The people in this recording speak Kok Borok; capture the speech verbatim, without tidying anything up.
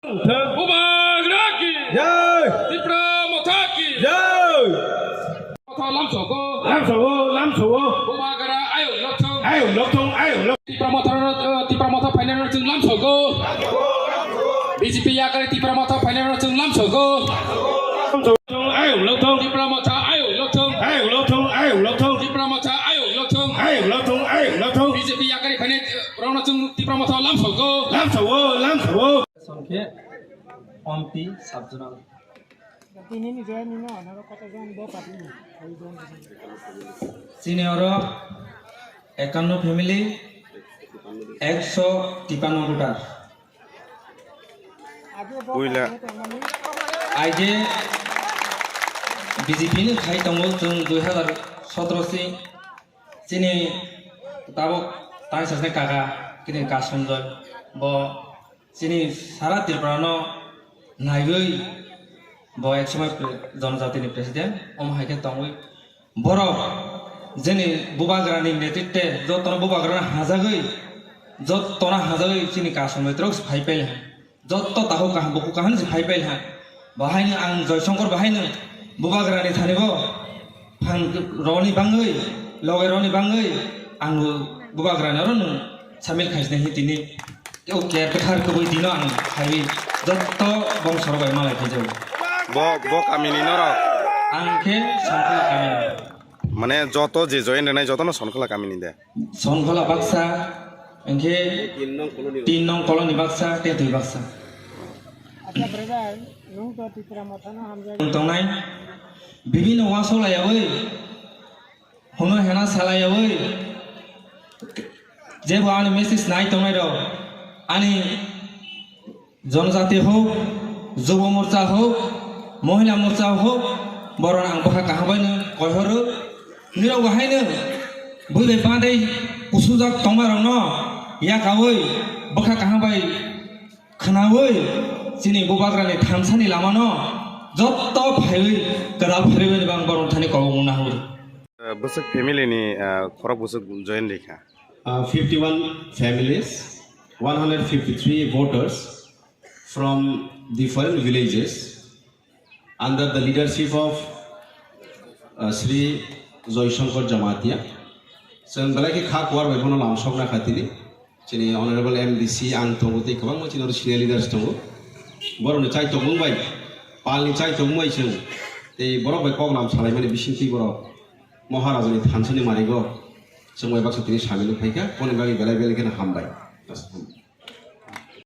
Bubagra ki! Jai! Tipra Motha ki! Jai! Motha lamsogo. Lamsogo, lamsogo. Bubagra ayuk lokthung. Ayuk lokthung, ayuk lokthung. Tipra Motha, eh, Tipra Motha phainai rok chwng lamsogo. B J P yakarwi Tipra Motha phainai rok chwng lamsogo. Ayuk lokthung. Tipra Motha ayuk lokthung. Ayuk lokthung, ayuk lokthung. Tipra Motha ayuk lokthung. Ayuk lokthung, ayuk lokthung. B J P yakarwi phainai rok chwng Tipra Motha lamsogo. Lamsogo, lamsogo. Songkhe Ompi Sabjunal. Tini ni je nini honoro koto jon bo party ni? Chini oro ekanno family, ekso tipanno voter. Puila. Aije B J P ni khai tongo chwng dui hazar sotro si. Chini tabuk tang sasni kaka, kini Kasum Joy, bo chini sara Tripura no naiwi bo ek somoi pre-, jonojati ni president, omo hai khe tongwi borok jeni bubagra ni netritwe jotono bubagra no hajagwi, jotono hajagwi chini Kasum Joy trok phai pele. Jotto takhuk kaham, bukhuk kaham se phai pailha. Bahaino ang Joy Shankar bahaino bubagrani thani bo phan roni bangwi, loge roni bangwi ang bubagrani oro no samil khaisna hi tini. O care kwthar kwbwi dino ang phaiwi jotto bongso rok bai malai khaijao. Bo, bo kamini norok? Ang khe Sonkhola kamini. Mane joto je join rwnai jotono Sonkhola kamini de? Sonkhola baksa, hingkhe tin nong koloni baksa, tei twi baksa. Acha brother, nwng to Tipra Mothano hamjak. Nwng tongnai, bibino waso layawi, hono hena salayawi, jebo ani message nai tongnai rok, ani Jonojati hok, Jubo Morcha hok, Mohila Morcha hok, borok ang bwkha kaham bai no koi horo. Nirok bo haino bui bai bandai kusujak tongma rok no yakaui bwkha kaham bai khwnaui chini bubagra ni thansa ni lama no jotto phaiwi kwdal phaiwi bai no bang borok thani kobok wngna hor. Bwswk family ni, ah, khorok bwswk join rikha. Uh, fifty-one families, one hundred fifty-three voters from different villages under the leadership of, uh, Shri Joy Shankar Jamatia. Chwng belai khe kha kuar bai phano lamsokna kha tini. Chini Honorable M D C ang tongo tei kwbangma chini oro senior leaders tongo. Borokni chaitokmung bai, palni chaitokmung bai chwng tei borok bai koklam salaimani bisingtwi borok Maharajani thansani marigo chwng bai baksa tini samil wng phaikha, boni bagwi belai belai kheno hambai.